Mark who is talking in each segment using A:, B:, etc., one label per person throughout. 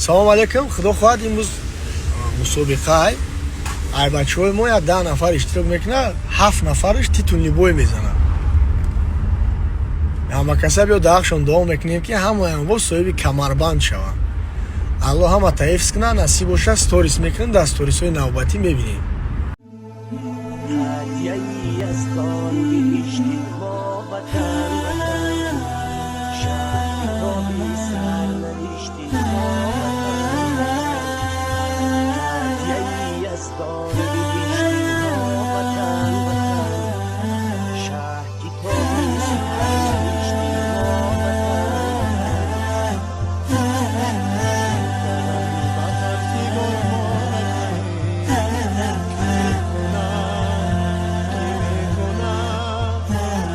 A: Салом алейкум. Худо хоҳад, имрӯз мусобиқаи ай бачаҳои мо як 10 нафар иштирок мекунад, ҳафт нафараш титульный бой мезанад. Ҳама каса биё даҳшон дуо мекунем, ки ҳамаям бо соҳиби камарбанд шаванд. Алло ҳама ҳифз кунад. Насиб бошад, сторис мекунем, дар сторисҳои навбатӣ мебинем.
B: هدیه‌ای از کان بهشتی ما وطن، شهر کتابی سرنوشتی ما وطن. هدیه‌ای از کان بهشتی ما وطن، شهر کتابی سرنوشتی ما وطن.
C: ба тартибор мо накунем, ки мекунад, ки мекунад?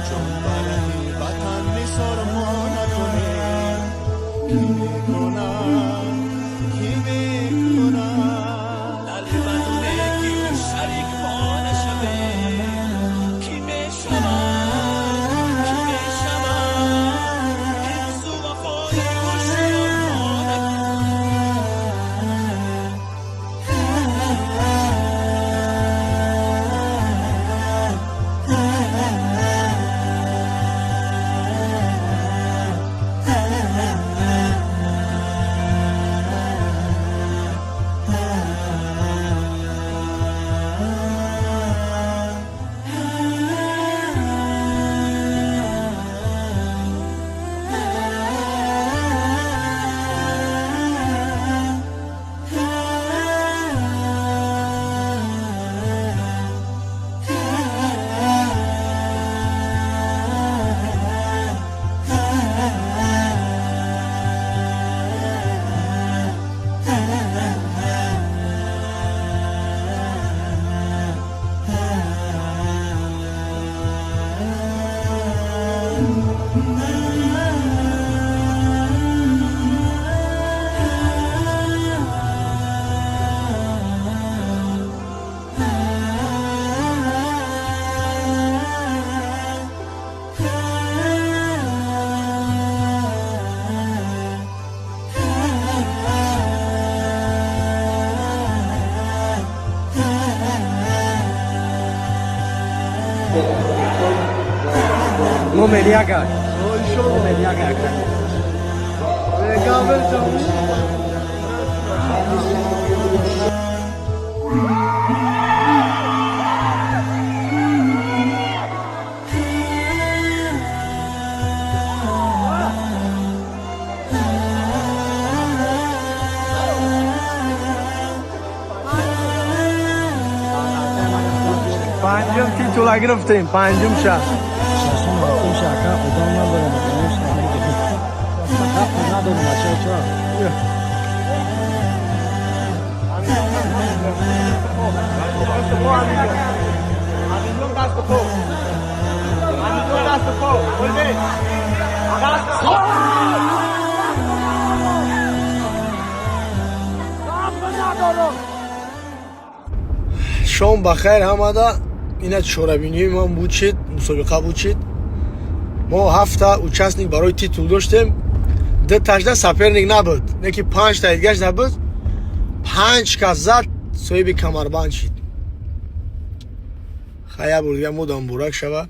C: Чун бараи ватан нисор мо накунем, ки мекунад, ки мекунад?
D: Дар бадуне ки шарик мо нашавем, ки мешавад, ки мешавад? Ҳифзу вафои ҳушёр мо накунем.
E: Номер яка. Номер яка.
A: Peygamber Панҷум титула гирифтем, панҷум ша.
E: Шашум, ҳафтум ша, ака, одам надорам, надорам, бачаҳо, чаро?
A: Шом ба хайр ҳамада. Ина чорабинии ман буд шид, мусобиқа буд шид. Мо ҳафта участник барои титул доштем, ду тажда соперник набуд, не ки панҷта дигаш набуд. Панҷ кас зад, соҳиби камарбанд шид. Хай, як бор дига модам муборак шава.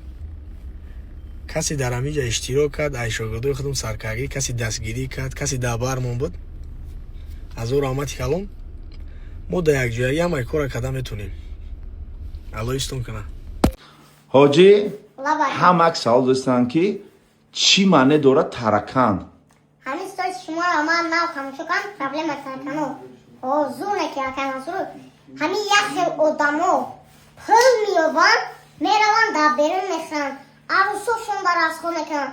A: Касе дар ҳамиҷа иштирок кард, ай шогирдои худам саркаргӣ, касе дастгирӣ кард, касе дабармон буд, ҳазор раҳмати калом. Мо дар якҷоягӣ ҳамаи кора карда метонем. Алло истон кунад.
F: Ҳоҷӣ.
G: Лабай.
F: Ҳамак савол достанд, ки чӣ маъне дорад таракан?
G: Ҳамин сторис шуморо ман нав тамошо кардам. Проблема таракано ҳозур не ки акай Мансур, ҳамин як хел одамо пул меёбанд, мераванд, дар берун мехӯранд, арӯсошон дар расход мекунанд.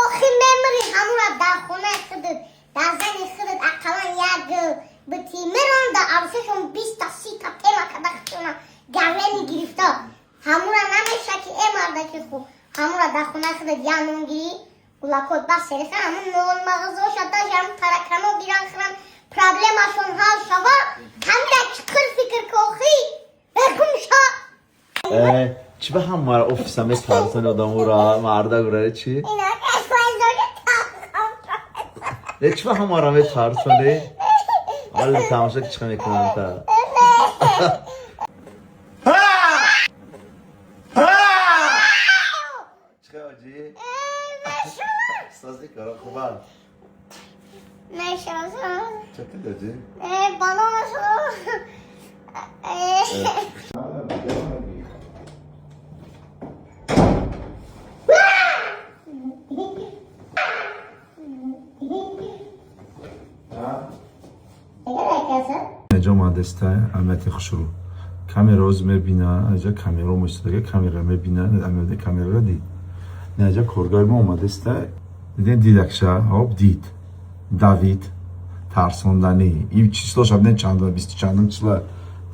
G: Охир мемири, ҳамура дар хонаи худат, дар зани худат ақаллан як гул бити. Мераванд, дар арӯсошон 20-та, 30-та тема када хитона гармени гирифта. Ҳамура намеша ки э мардаки хуб, ҳамура дар хонаи худат як нон гирӣ, гулакот бас сериха, ҳамун нон мағзоша даже ҳамун таракано гиран, хӯран, проблемашон ҳал шава. Ҳамира чиқир фикр кохӣ бехунша.
H: Чӣ ба ҳамаро офиса метарсони, одамура, мардагура, чӣ?
G: Инак.
H: Чӣ ба ҳамаро метарсони? Ҳоло тамошо ки чӣ мекунам та. Чӣ оҷӣ? Сази кара хуба.
G: Нешазам.
H: Чӣ кардӣ?
G: Бало нашуд.
F: Неҷо омадеста, амияти хушрӯ. Камера оз мебина, аҷа камера моистодага, камера мебина, амияти камераро дид. Неҷа коргари мо омадеста, диден дидакша, ҳоб дид. Давид тарсонданӣ. И числош абне чандум, бисту чандум числа.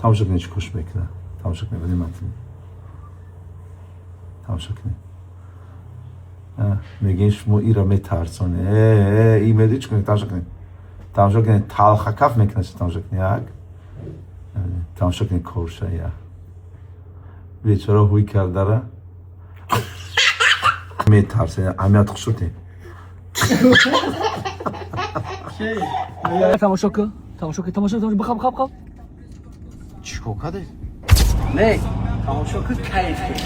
F: Тамошо кунед, чӣ кош мекунад. Тамошо кунед, внимательно. Тамошо кунед. Мегӯен шумо ира метарсоне. Э, и меди чӣ кунед, тамошо кунед. Тамошо кунед, талхакаф мекунад, тамошо кунед, як. Тамошо кунед корша, я. Бечора ҳуй кардара. Метарсед, амият хушрӯте.
E: Тамошо кун, тамошо кун, тамошо, тамошо, бихоб, бихоб, бихоб.
A: Чӣ кор кардед?
E: Не, тамошо кун, кайф кун.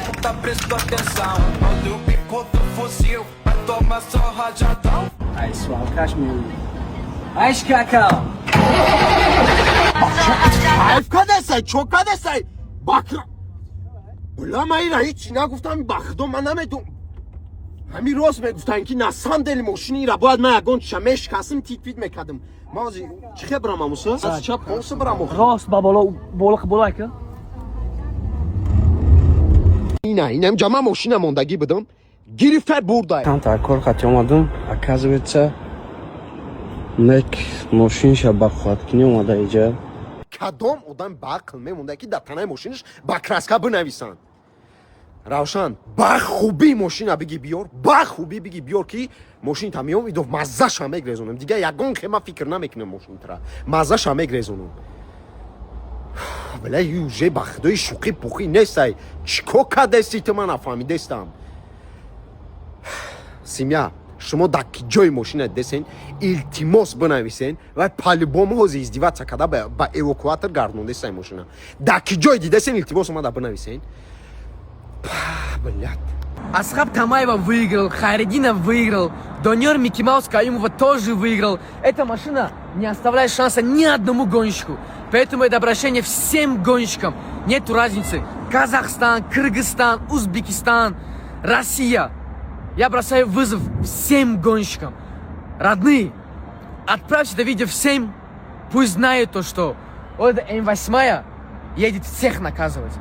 E: Ай, суалкаш меои. Айш какао.
A: Кайф кардесай, чо кардесай? Бакра. Бла, ман ира ҳечи нагуфтам, ба худо ман намедон. Ҳамин рост мегуфтанд, ки на самом деле мошини ира бояд ман ягон чиша мешикастим, тит-пит мекардам. Ман ҳозир чӣ хел бирам, амуса? Аз чап конса бирам охир.
E: Рост ба боло, боло, боло ка.
A: Ина, инам ҷама мошина мондагӣ будам. Гирифтай бурдай.
I: Камтар кор хати омадам, оказывается, нек мошинша ба қувваткунӣ омада иҷа.
A: Кадом одам ба ақл мемонда, ки дар танаи мошинаш ба краска бинависанд? Равшан, ба хубӣ мошина биги биёр, ба хубӣ биги биёр, ки мошинита меом идо маззаша мегрезонам. Дига ягон хема фикр намекунам, мошинитра маззаша мегрезонам. Бля, уже ба худои шӯхӣ пухӣ нестай. Чӣ кор кардеси ту, ман нафаҳмидестам. Семья, шумо дар ки ҷои мошина десен, илтимос, бинависен. Ва по-любому ҳозир издеваться карда, ба эвакуатор гардондесай мошина. Дар ки ҷой дидесен, илтимос, омада бинависен. Блядь.
J: Асхаб Тамаева выиграл, Хайрединов выиграл, Донер Микки Маус Каюмова тоже выиграл. Эта машина не оставляет шанса ни одному гонщику. Поэтому это обращение всем гонщикам. Нету разницы. Казахстан, Кыргызстан, Узбекистан, Россия. Я бросаю вызов всем гонщикам. Родные, отправьте это видео всем. Пусть знают то, что вот эта М8 едет всех наказывать.